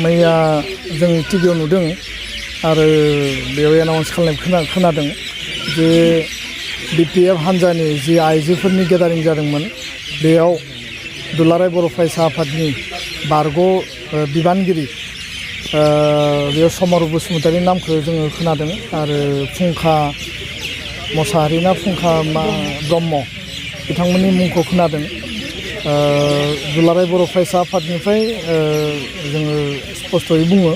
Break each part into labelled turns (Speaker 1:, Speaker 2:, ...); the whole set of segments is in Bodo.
Speaker 1: मैया जों टिभियाव नुदों आरो बेयाव एनाउन्स खालामनाय खोनादों जे बिपिएफ हान्जानि जि आइजोफोरनि गेदारिं जादोंमोन बेयाव दुलाराय बर' फरायसा आफादनि बारग' बिबानगिरि बेयाव समर बसुमतारिनि नामखौ जोङो खोनादों आरो फुंखा मोसाहारि ना फुंखा ब्रह्म बिथांमोननि मुंखौ खोनादों। दुलाराय बर' फरायसा आफादनिफ्राय जोङो स्पष्टयै बुङो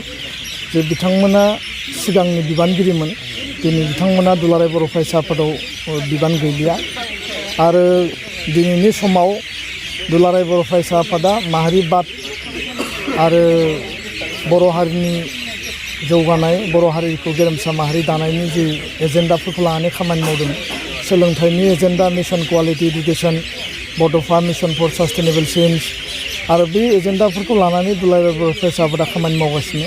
Speaker 1: जे बिथांमोना सिगांनि बिबानगिरिमोन, दिनै बिथांमोना दुलाराय बर' फरायसा आफादाव बिबान गैलिया आरो दिनैनि समाव दुलाराय बर' फरायसा आफादा माहारिबाद आरो बर' हारिनि जौगानाय, बर' हारिखौ गेरेमसा माहारि दानायनि जि एजेन्डाफोरखौ लानानै खामानि मावदों, सोलोंथाइनि एजेन्डा मिशन कुवालिटि इडुकेसन, बड'फा मिशन फर सास्टेनेबल चेन्ज आरो बे एजेन्डाफोरखौ लानानै दुलाराय बर' फरायसा आफादा खामानि मावगासिनो।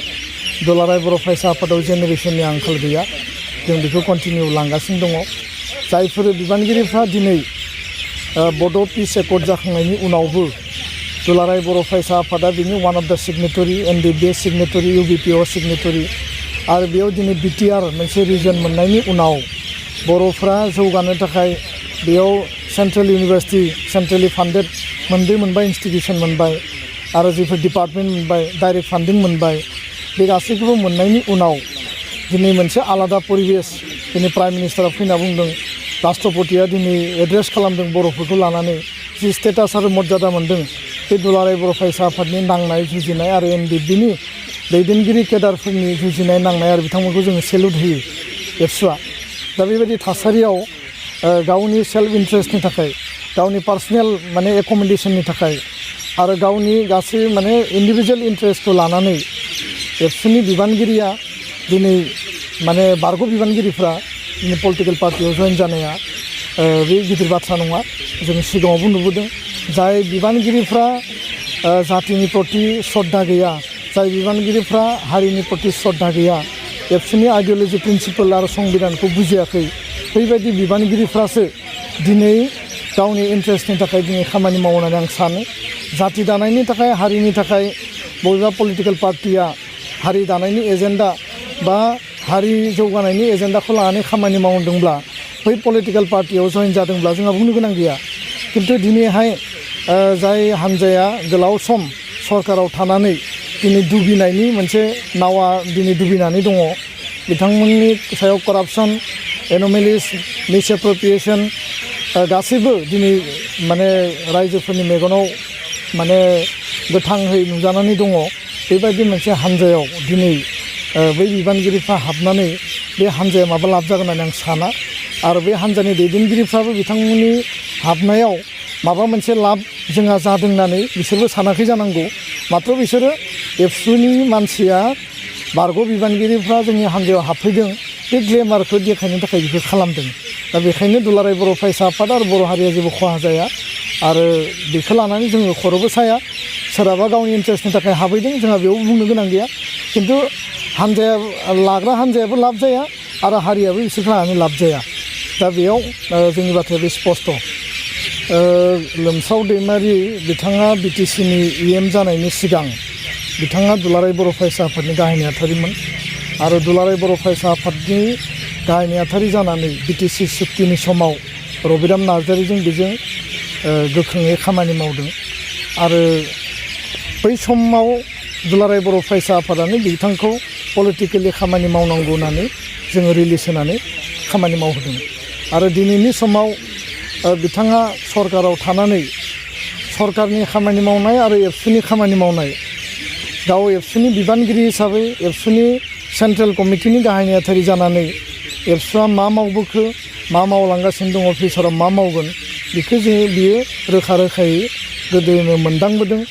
Speaker 1: दुलाराय बर' फरायसा आफादाव जेनेरेसननि आंखाल गैया, जों बेखौ कन्टिनिउ लांगासिनो दङ। जायफोर बिबानगिरिफ्रा दिनै बड' पिस एकर्ड जाखांनायनि उनावबो दुलाराय बर' फरायसा आफादा बिनि वान अफ द सिगनेटरि, एनडिबिए सिगनेटरि, इउबिपिअ सिगनेटरि आरो बेयाव दिनै बिटिआर मोनसे रिजन मोननायनि उनाव बर'फ्रा जौगानो थाखाय बेयाव सेन्ट्रेल इउनिभार्सिटि, सेन्ट्रेलि फान्डेड मोनबाय इन्स्टिटिउसन मोनबाय आरो जिफोर डिपार्टमेन्ट मोनबाय, डाइरेक्ट फान्डिं मोनबाय, बे गासैखौबो मोननायनि उनाव दिनै मोनसे आलादा परिबेस दिनै प्राइम मिनिस्टारा फैना बुंदों, राष्ट्रपतिया दिनै एड्रेस खालामदों बर'फोरखौ लानानै जि स्टेटास आरो मर्यादा मोन्दों बे दुलाराय बर' फरायसा आफादनि नांनाय जुजिनाय आरो एनडिबिनि दैदेनगिरि केडारफोरनि जुजिनाय नांनाय आरो बिथांमोनखौ जोङो सेलुट होयो एबसुआ। दा बेबायदि थासारियाव गावनि सेल्फ इन्ट्रेस्टनि थाखाय, गावनि पार्सनेल माने एकमेन्डेसननि थाखाय आरो गावनि गासै माने इन्डिभिजुवेल इन्ट्रेस्टखौ लानानै एबसुनि बिबानगिरिया दिनै माने बारग' बिबानगिरिफ्रा दिनै पलिटिकेल पार्टियाव जइन जानाया बे गिदिर बाथ्रा नङा। जों सिगाङावबो नुबोदों जाय बिबानगिरिफ्रा जातिनि प्रति श्रद्धा गैया, जाय बिबानगिरिफ्रा हारिनि प्रति श्रद्धा गैया, एबसुनि आइडिअलजि प्रिन्सिपल आरो संबिधानखौ बुजियाखै, बैबायदि बिबानगिरिफ्रासो दिनै गावनि इन्ट्रेस्टनि थाखाय दिनै खामानि मावो होननानै आं सानो। जाति दानायनि थाखाय, हारिनि थाखाय बबेबा पलिटिकेल पार्टिया हारि दानायनि एजेन्डा बा हारि जौगानायनि एजेन्डाखौ लानानै खामानि मावदोंब्ला बै पलिटिकेल पार्टियाव जइन जादोंब्ला जोंहा बुंनो गोनां गैया। खिन्थु दिनैहाय जाय हान्जाया गोलाव सम सरकाराव थानानै दिनै डुबिनायनि मोनसे नावा दिनै डुबिनानै दङ, बिथांमोननि सायाव करापसन, एन'मेलिस, मिसएप्रोप्रिएसन गासैबो दिनै माने रायजोफोरनि मेगनाव माने गोथाङै नुजानानै दङ। बेबायदि मोनसे हान्जायाव दिनै बै बिबानगिरिफ्रा हाबनानै बे हान्जाया माबा लाब जागोन होननानै आं साना आरो बे हान्जानि दैदेनगिरिफ्राबो बिथांमोननि हाबनायाव माबा मोनसे लाब जोंहा जादों होननानै बिसोरबो सानाखै जानांगौ। माथ्र' बिसोरो एबसुनि मानसिया बारग' बिबानगिरिफ्रा जोंनि हान्जायाव हाबफैदों बे ग्लेमारखौ देखायनो थाखाय बेखौ खालामदों। दा बेखायनो दुलाराय बर' फरायसा आफाद आरो बर' हारिया जेबो खहा जाया आरो बेखौ लानानै जोङो खर'बो साया। सोरहाबा गावनि इन्ट्रेस्टनि थाखाय हाबैदों, जोंहा बेयाव बुंनो गोनां गैया। खिन्थु हान्जाया लाग्रा हान्जायाबो लाब जाया आरो हारियाबो बिसोरखौ लानानै लाब जाया। दा बेयाव जोंनि बाथ्राया बे स्पस्ट'। लोमसाव दैमारि बिथाङा बिटिसिनि इएम जानायनि सिगां बिथाङा दुलाराय बर' फरायसा आफादनि गाहाय नेहाथारिमोन आरो दुलाराय बर' फरायसा आफादनि गाहाय नेहाथारि जानानै बिटिसि सुक्तिनि समाव रबिराम नार्जारिजों बेजों गोख्रोङै खामानि मावदों आरो बै समाव दुलाराय बर' फरायसा आफादानो बिथांखौ पलिटिकेलि खामानि मावनांगौ होननानै जोङो रिलिज होनानै खामानि मावहोदों आरो दिनैनि समाव बिथाङा सरकाराव थानानै सरकारनि खामानि मावनाय आरो एबसुनि खामानि मावनाय, गाव एबसुनि बिबानगिरि हिसाबै एबसुनि सेन्ट्रेल कमिटिनि गाहाय नेहाथारि जानानै एबसुआ मा मावबोखो, मा मावलांगासिनो दङ, फिउचाराव मा मावगोन बेखौ बियो रोखा रोखायै गोदोनो मोनदांबोदों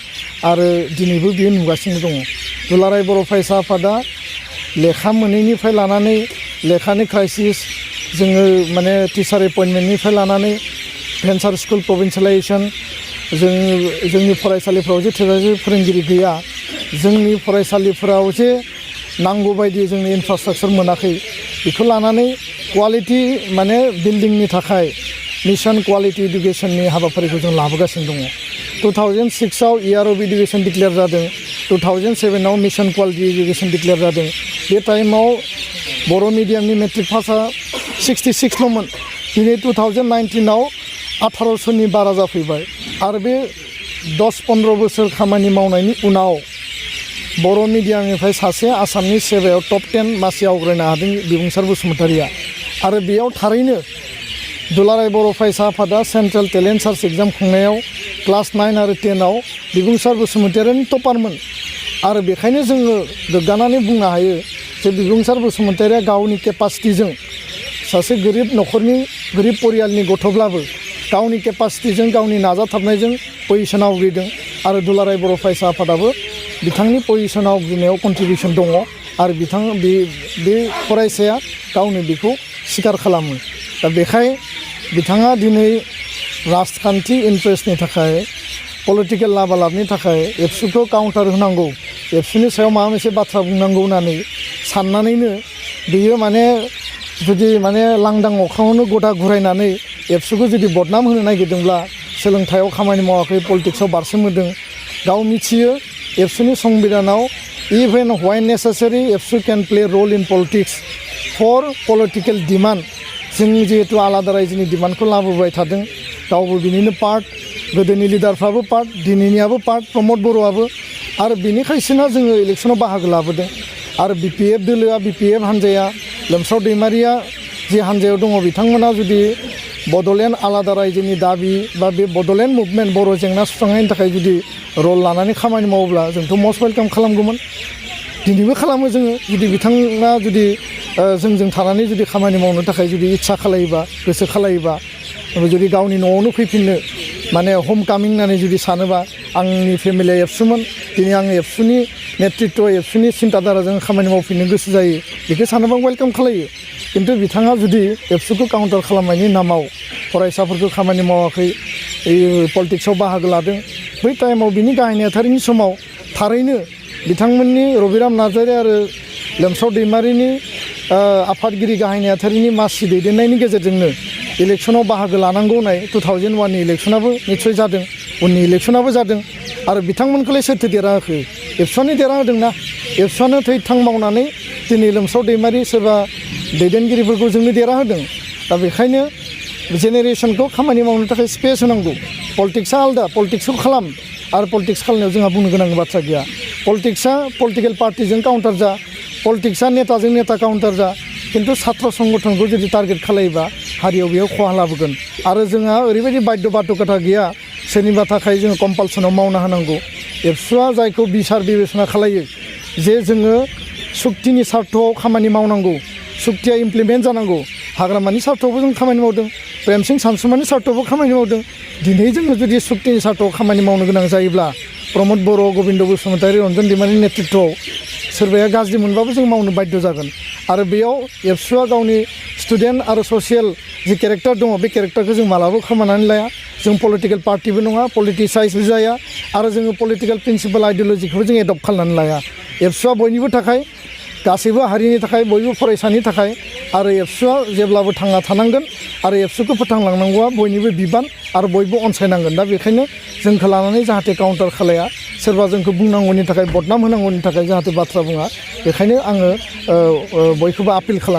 Speaker 1: आरो दिनैबो बियो नुगासिनो दङ। दुलाराय बर' फरायसा आफादा लेखा मोनैनिफ्राय लानानै लेखानि क्राइसिस, जोङो माने टिचार एपइन्टमेन्टनिफ्राय लानानै भेन्सार स्कुल प्रभिन्सियेलाइजेसन, जोंनि फरायसालिफ्राव जे थोजासे फोरोंगिरि गैया, जोंनि फरायसालिफोराव जे नांगौ बायदि जोंनि इनफ्रास्ट्राक्चार मोनाखै, बेखौ लानानै क्वालिटि माने बिल्डिंनि थाखाय मिशन क्वालिटि इडुकेसननि हाबाफारिखौ जों लाबोगासिनो दङ। 2006आव इयार अफ इडुकेसन डिक्लेयार जादों, 2007 आव मिशन क्वालिटी एजुकेशन डिक्लेयार जादों बे टाइमाव बर' मिडियामनि मेट्रिक पासआ 66 ल'मोन दिनै 2019 आव 1800नि बारा जाफैबाय आरो बे 10-15 बोसोर खामानि मावनायनि उनाव बर' मिडियामनिफ्राय सासे आसामनि सेबायाव टप 10 मासि आवग्रायनो हादों बिबुंसार बसुमतारिया आरो बेयाव थारैनो दुलाराय बर' फरायसा आफादा सेन्ट्रेल टेलेन्ट सार्च एग्जाम खुंनायाव क्लास 9 आरो 10 आव बिबुंसार बसुमतारियानो टपारमोन आरो बेखायनो जोङो गोग्गानानै बुंनो हायो जे बिबुंसार बसुमतारिया गावनि केपासिटिजों सासे गोरिब न'खरनि गोरिब परियालनि गथ'ब्लाबो गावनि केपासिटिजों गावनि नाजाथाबनायजों पजिसन आवग्रिदों आरो दुलाराय बर' फरायसा आफादाबो बिथांनि पजिसन आवग्रिनायाव कन्ट्रिबिउसन दङ आरो बे फरायसाया गावनो बेखौ स्वीकार खालामो दा बेखाय बिथाङा दिनै राजखान्थि इन्ट्रेस्टनि थाखाय पलिटिकेल लाबालाबनि थाखाय एबसुखौ काउन्टार होनांगौ एबसुनि सायाव माबा मोनसे बाथ्रा बुंनांगौ होननानै साननानैनो बियो जुदि लांदां अख्राङावनो गदा घुरायनानै एबसुखौ जुदि बदनाम होनो नागिरदोंब्ला सोलोंथायाव खामानि मावाखै पलिटिक्सआव बारसोमहोदों गाव मिथियो एबसुनि संबिधानाव इभेन व्हाइन नेसेसारि एबसु can play role in politics for political demand जों जिहेतु आलादा रायजोनि डिमान्डखौ लाबोबाय थादों गावबो बिनिनो पार्ट गोदोनि लिडारफ्राबो पार्ट दिनैनियाबो पार्ट प्रमद बर'आबो आरो बिनिखायसोना जोङो इलेक्सनाव बाहागो लाबोदों आरो बिपिएफ दोलोआ बिपिएफ हान्जाया लोमसाव दैमारिया जि हान्जायाव दङ बिथांमोना जुदि बड'लेण्ड आलादा रायजोनि दाबि बा बे बड'लेण्ड मुभमेन्ट बर' जेंना सुस्रांनायनि थाखाय जुदि रल लानानै खामानि मावोब्ला जोंथ' मस्ट वेलकाम खालामगौमोन दिनैबो खालामो जोङो जुदि बिथाङा जुदि जोंजों थानानै जुदि खामानि मावनो थाखाय जुदि इच्छा खालायोबा गोसो खालायोबा जुदि गावनि न'आवनो फैफिननो हम कामिं होननानै जुदि सानोबा आंनि फेमिलिया एबसुमोन दिनै आं एबसुनि नेतृत्व एबसुनि सिन्ताधाराजों खामानि मावफिननो गोसो जायो बेखौ सानोबा वेलकाम खालायो किन्तु बिथाङा जुदि एबसुखौ काउन्टार खालामनायनि नामाव फरायसाफोरखौ खामानि मावाखै पलिटिक्सआव बाहागो लादों बै टाइमाव बिनि गाहाय नेहाथारिनि समाव थारैनो बिथांमोननि रबिराम नार्जारि आरो लोमसाव दैमारिनि आफादगिरि गाहाय नेहाथारिनि मासि दैदेननायनि गेजेरजोंनो इलेक्सनाव बाहागो लानांगौ होननाय 2001नि इलेक्सनाबो निस्सय जादों उननि इलेक्सनाबो जादों आरो बिथांमोनखौलाय सोरथो देरहाहोखो एबसुआनो देरहाहोदोंना एबसुआनो थै-थां मावनानै दिनै लोमसाव दैमारि सोरबा दैदेनगिरिफोरखौ जोंनो देरहाहोदों दा बेखायनो जेनेरेसनखौ खामानि मावनो थाखाय स्पेस होनांगौ पलिटिक्सआ आलादा पलिटिक्सखौ खालाम आरो पलिटिक्स खालामनायाव जोंहा बुंनो गोनां बाथ्रा गैया पलिटिक्सआ पलिटिकेल पार्टिजों काउन्टार जा पलिटिक्सआ नेताजों नेता काउन्टार जा किन्तु छात्र संगठनखौ जुदि टार्गेट खालायोबा हारियाव बेयाव खहा लाबोगोन आरो जोंहा ओरैबायदि बाध्य बाध्यकथा गैया सोरनिबा थाखाय जोङो कम्पालसनाव मावना होनांगौ एबसुआ जायखौ बिसार बिबेचना खालायो जे जोङो सुक्तिनि सार्थआव खामानि मावनांगौ सुक्तिया इमप्लिमेन्ट जानांगौ हाग्रामानि सार्थआवबो जों खामानि मावदों प्रेमसिं सानसुमानि सार्थआवबो खामानि मावदों दिनै जोङो जुदि सुक्तिनि सार्थआव खामानि मावनो गोनां जायोब्ला प्रमद बर' गबिन्द बसुमतारि रन्जन दैमारिनि नेतृत्वआव सोरबाया गाज्रि मोनबाबो जों मावनो बाध्य जागोन आरो बेयाव एबसुआ गावनि स्टुडेन्ट आरो ससियेल जि केरेक्टार दङ बे केरेक्टारखौ जों मालाबा खोमानानै लाया जों पलिटिकेल पार्टिबो नङा पलिटिसाइजबो जाया आरो जोङो पलिटिकेल प्रिन्सिपाल आइडिय'लजिखौबो जों एडप्ट खालामनानै लाया एबसुआ बयनिबो थाखाय गासैबो हारिनि थाखाय बयबो फरायसानि थाखाय आरो एबसुआ जेब्लाबो थांना थानांगोन आरो एबसुखौ फोथांलांनांगौआ बयनिबो बिबान आरो बयबो अनसायनांगोन दा बेखायनो जोंखौ लानानै जाहाथे काउन्टार खालाया सोरबा जोंखौ बुंनांगौनि थाखाय बदनाम होनांगौनि थाखाय जाहाथे बाथ्रा बुङा बेखायनो आङो बयखौबो आपिल खालामो